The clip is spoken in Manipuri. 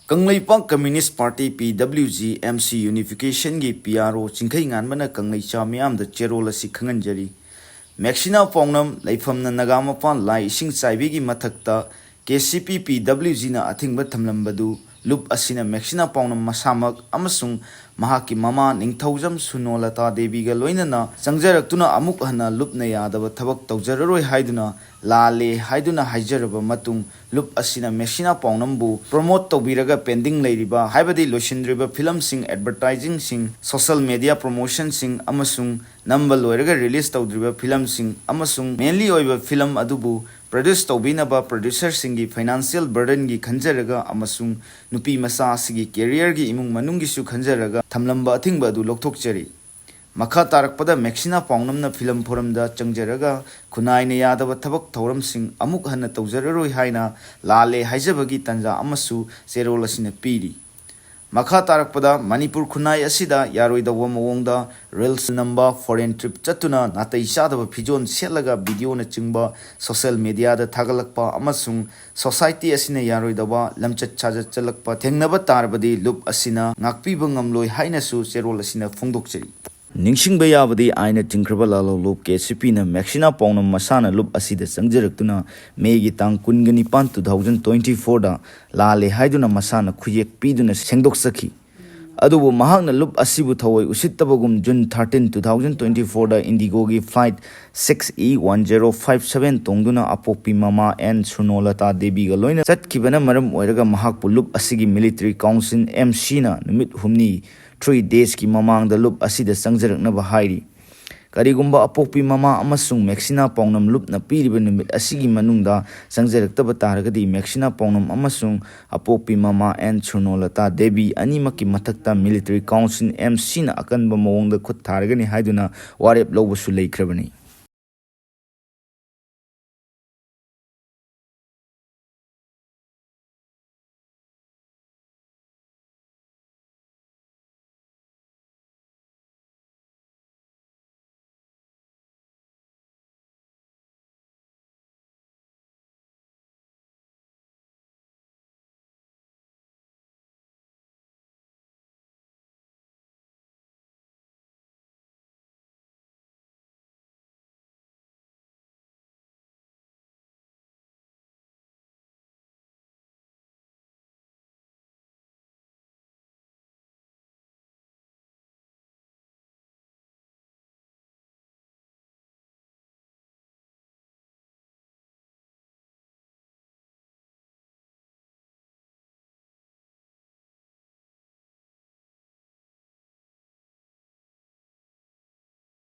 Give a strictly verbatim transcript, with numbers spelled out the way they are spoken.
Kangleipak communist party, P W G, M C ꯌꯨꯅꯤꯐꯤꯀꯦꯁꯟꯒꯤ ꯄꯤ ꯑꯥꯔ ꯑꯣ ꯆꯤꯡꯈꯩꯉꯥꯟꯕꯅ ꯀꯪꯂꯩꯆꯥ ꯃꯤꯌꯥꯝꯗ ꯆꯦꯔꯣꯜ ꯑꯁꯤ ꯈꯪꯍꯟꯖꯔꯤ꯫ ꯃꯦꯛꯁꯤꯅꯥ ꯄꯥꯎꯅꯝ, ꯂꯩꯐꯝꯅ ꯅꯥꯒꯥ ꯃꯄꯥꯟ ꯂꯥꯏ ꯏꯁꯤꯡ ꯆꯥꯏꯕꯤꯒꯤ ꯃꯊꯛꯇ ꯀꯦ ꯁꯤ ꯄꯤ, ꯄꯤ ꯗꯕ꯭ꯂꯤꯎ ꯖꯤꯅ ꯑꯊꯤꯡꯕ ꯊꯝꯂꯝꯕꯗꯨ ꯂꯨꯞ ꯑꯁꯤꯅ ꯃꯦꯛꯁꯤꯅꯥ ꯄꯥꯎꯅꯝ ꯃꯁꯥꯃꯛ ꯑꯃꯁꯨꯡ ꯃꯍꯥꯛꯀꯤ ꯃꯃꯥ ꯅꯤꯡꯊꯧꯖꯝ ꯁꯨꯅꯣꯂꯇꯥ ꯗꯦꯕꯤꯒ ꯂꯣꯏꯅꯅ ꯆꯪꯖꯔꯛꯇꯨꯅ ꯑꯃꯨꯛ ꯍꯟꯅ ꯂꯨꯞꯅ ꯌꯥꯗꯕ ꯊꯕꯛ ꯇꯧꯖꯔꯔꯣꯏ ꯍꯥꯏꯗꯨꯅ ꯂꯥꯜꯂꯦ ꯍꯥꯏꯗꯨꯅ ꯍꯥꯏꯖꯔꯕ ꯃꯇꯨꯡ, ꯂꯨꯞ ꯑꯁꯤꯅ ꯃꯦꯛꯁꯤꯅꯥ ꯄꯥꯎꯅꯝꯕꯨ ꯄ꯭ꯔꯣꯃꯣꯠ ꯇꯧꯕꯤꯔꯒ ꯄꯦꯟꯗꯤꯡ ꯂꯩꯔꯤꯕ, ꯍꯥꯏꯕꯗꯤ ꯂꯣꯏꯁꯤꯟꯗ꯭ꯔꯤꯕ ꯐꯤꯂꯝꯁꯤꯡ, ꯑꯦꯗꯚꯔꯇꯥꯏꯖꯤꯡꯁꯤꯡ, ꯁꯣꯁꯤꯌꯦꯜ ꯃꯤꯗꯤꯌꯥ ꯄ꯭ꯔꯣꯃꯣꯁꯟꯁꯤꯡ ꯑꯃꯁꯨꯡ ꯅꯝꯕ ꯂꯣꯏꯔꯒ ꯔꯤꯂꯤꯖ ꯇꯧꯗ꯭ꯔꯤꯕ ꯐꯤꯂꯝꯁꯤꯡ ꯑꯃꯁꯨꯡ ꯃꯦꯟꯂꯤ ꯑꯣꯏꯕ ꯐꯤꯂꯝ ꯑꯗꯨꯕꯨ ꯄ꯭ꯔꯣꯗ꯭ꯌꯨꯁ ꯇꯧꯕꯤꯅꯕ ꯄ꯭ꯔꯣꯗ꯭ꯌꯨꯁꯔꯁꯤꯡꯒꯤ ꯐꯥꯏꯅꯥꯟꯁꯤꯌꯦꯜ ꯕꯔꯗꯟꯒꯤ ꯈꯟꯖꯔꯒ ꯑꯃꯁꯨꯡ ꯅꯨꯄꯤ ꯃꯆꯥ ꯑꯁꯤꯒꯤ ꯀꯦꯔꯤꯌꯔꯒꯤ ꯏꯃꯨꯡ ꯃꯅꯨꯡꯒꯤꯁꯨ ꯈꯟꯖꯔꯒ ꯊꯝꯂꯝꯕ ꯑꯊꯤꯡꯕ ꯑꯗꯨ ꯂꯧꯊꯣꯛꯆꯔꯤ꯫ ꯃꯈꯥ ꯇꯥꯔꯛꯄꯗ ꯃꯦꯛꯁꯤꯅꯥ ꯄꯥꯎꯅꯝꯅ ꯐꯤꯂꯝ ꯐꯣꯔꯝꯗ ꯆꯪꯖꯔꯒ ꯈꯨꯟꯅꯥꯏꯅ ꯌꯥꯗꯕ ꯊꯕꯛ ꯊꯧꯔꯝꯁꯤꯡ ꯑꯃꯨꯛ ꯍꯟꯅ ꯇꯧꯖꯔꯔꯣꯏ ꯍꯥꯏꯅ ꯂꯥꯜꯂꯦ ꯍꯥꯏꯖꯕꯒꯤ ꯇꯥꯟꯖꯥ ꯑꯃꯁꯨ ꯆꯦꯔꯣꯜ ꯑꯁꯤꯅ ꯄꯤꯔꯤ꯫ ꯃꯈꯥ ꯇꯥꯔꯛꯄꯗ ꯃꯅꯤꯄꯨꯔ ꯈꯨꯟꯅꯥꯏ ꯑꯁꯤꯗ ꯌꯥꯔꯣꯏꯗꯧꯕ ꯃꯑꯣꯡꯗ ꯔꯤꯜꯁ ꯅꯝꯕ, ꯐꯣꯔꯦꯟ ꯇ꯭ꯔꯤꯞ ꯆꯠꯇꯨꯅ ꯅꯥꯇꯩ ꯆꯥꯗꯕ ꯐꯤꯖꯣꯜ ꯁꯦꯠꯂꯒ ꯚꯤꯗꯤꯑꯣꯅꯆꯤꯡꯕ ꯁꯣꯁꯤꯌꯦꯜ ꯃꯤꯗꯤꯌꯥꯗ ꯊꯥꯒꯠꯂꯛꯄ ꯑꯃꯁꯨꯡ ꯁꯣꯁꯥꯏꯇꯤ ꯑꯁꯤꯅ ꯌꯥꯔꯣꯏꯗꯕ ꯂꯝꯆꯠ ꯁꯥꯖꯠ ꯆꯠꯂꯛꯄ ꯊꯦꯡꯅꯕ ꯇꯥꯔꯕꯗꯤ ꯂꯨꯞ ꯑꯁꯤꯅ ꯉꯥꯛꯄꯤꯕ ꯉꯝꯂꯣꯏ ꯍꯥꯏꯅꯁꯨ ꯆꯦꯔꯣꯜ ꯑꯁꯤꯅ ꯐꯣꯡꯗꯣꯛꯆꯔꯤ꯫ ꯅꯤꯡꯁꯤꯡꯕ ꯌꯥꯕꯗꯤ, ꯑꯥꯏꯟꯅ ꯆꯤꯡꯈ꯭ꯔꯕ ꯂꯥꯜꯍꯧꯂꯨꯞ ꯀꯦ ꯁꯤ ꯄꯤꯅ ꯃꯦꯛꯁꯤꯅꯥ ꯄꯥꯎꯅꯝ ꯃꯁꯥꯅ ꯂꯨꯞ ꯑꯁꯤꯗ ꯆꯪꯖꯔꯛꯇꯨꯅ ꯃꯦꯒꯤ ꯇꯥꯡ ꯀꯨꯟꯒ ꯅꯤꯄꯥꯟ, two thousand twenty fourꯗ ꯂꯥꯜꯂꯦ ꯍꯥꯏꯗꯨꯅ ꯃꯁꯥꯅ ꯈꯨꯌꯦꯛ ꯄꯤꯗꯨꯅ ꯁꯦꯡꯗꯣꯛꯆꯈꯤ꯫ ꯑꯗꯨꯕꯨ ꯃꯍꯥꯛꯅ ꯂꯨꯞ ꯑꯁꯤꯕꯨ ꯊꯑꯣꯏ ꯎꯁꯤꯠꯇꯕꯒꯨꯝ June thirteen, two thousand twenty fourꯗ IndiGoꯒꯤ flight six E one zero five seven ꯇꯣꯡꯗꯨꯅ ꯑꯄꯣꯛꯄꯤ ꯃꯃꯥ ꯑꯦꯟ ꯁꯨꯔꯅꯣꯂꯇꯥ ꯗꯦꯕꯤꯒ ꯂꯣꯏꯅ ꯆꯠꯈꯤꯕꯅ ꯃꯔꯝ ꯑꯣꯏꯔꯒ ꯃꯍꯥꯛꯄꯨ ꯂꯨꯞ ꯑꯁꯤꯒꯤ ꯃꯤꯂꯤꯇꯔꯤ ꯀꯥꯎꯟꯁꯤꯜ, ꯑꯦꯝ ꯁꯤꯅ ꯅꯨꯃꯤꯠ ꯍꯨꯝꯅꯤ, three daysꯀꯤ ꯃꯃꯥꯡꯗ ꯂꯨꯞ ꯑꯁꯤꯗ ꯆꯪꯖꯔꯛꯅꯕ ꯍꯥꯏꯔꯤ꯫ ꯀꯔꯤꯒꯨꯝꯕ ꯑꯄꯣꯛꯄꯤ ꯃꯃꯥ ꯑꯃꯁꯨꯡ ꯃꯦꯛꯁꯤꯅꯥ ꯄꯥꯎꯅꯝ ꯂꯨꯞꯅ ꯄꯤꯔꯤꯕ ꯅꯨꯃꯤꯠ ꯑꯁꯤꯒꯤ ꯃꯅꯨꯡꯗ ꯆꯪꯖꯔꯛꯇꯕ ꯇꯥꯔꯒꯗꯤ, ꯃꯦꯛꯁꯤꯅꯥ ꯄꯥꯎꯅꯝ ꯑꯃꯁꯨꯡ ꯑꯄꯣꯛꯄꯤ ꯃꯃꯥ ꯑꯦꯟ ꯁꯨꯔꯅꯣꯂꯇꯥ ꯗꯦꯕꯤ ꯑꯅꯤꯃꯛꯀꯤ ꯃꯊꯛꯇ ꯃꯤꯂꯤꯇꯔꯤ ꯀꯥꯎꯟꯁꯤꯜ, ꯑꯦꯝ ꯁꯤꯅ ꯑꯀꯟꯕ ꯃꯑꯣꯡꯗ ꯈꯨꯠ ꯊꯥꯔꯒꯅꯤ ꯍꯥꯏꯗꯨꯅ ꯋꯥꯔꯦꯞ ꯂꯧꯕꯁꯨ ꯂꯩꯈ꯭ꯔꯕꯅꯤ꯫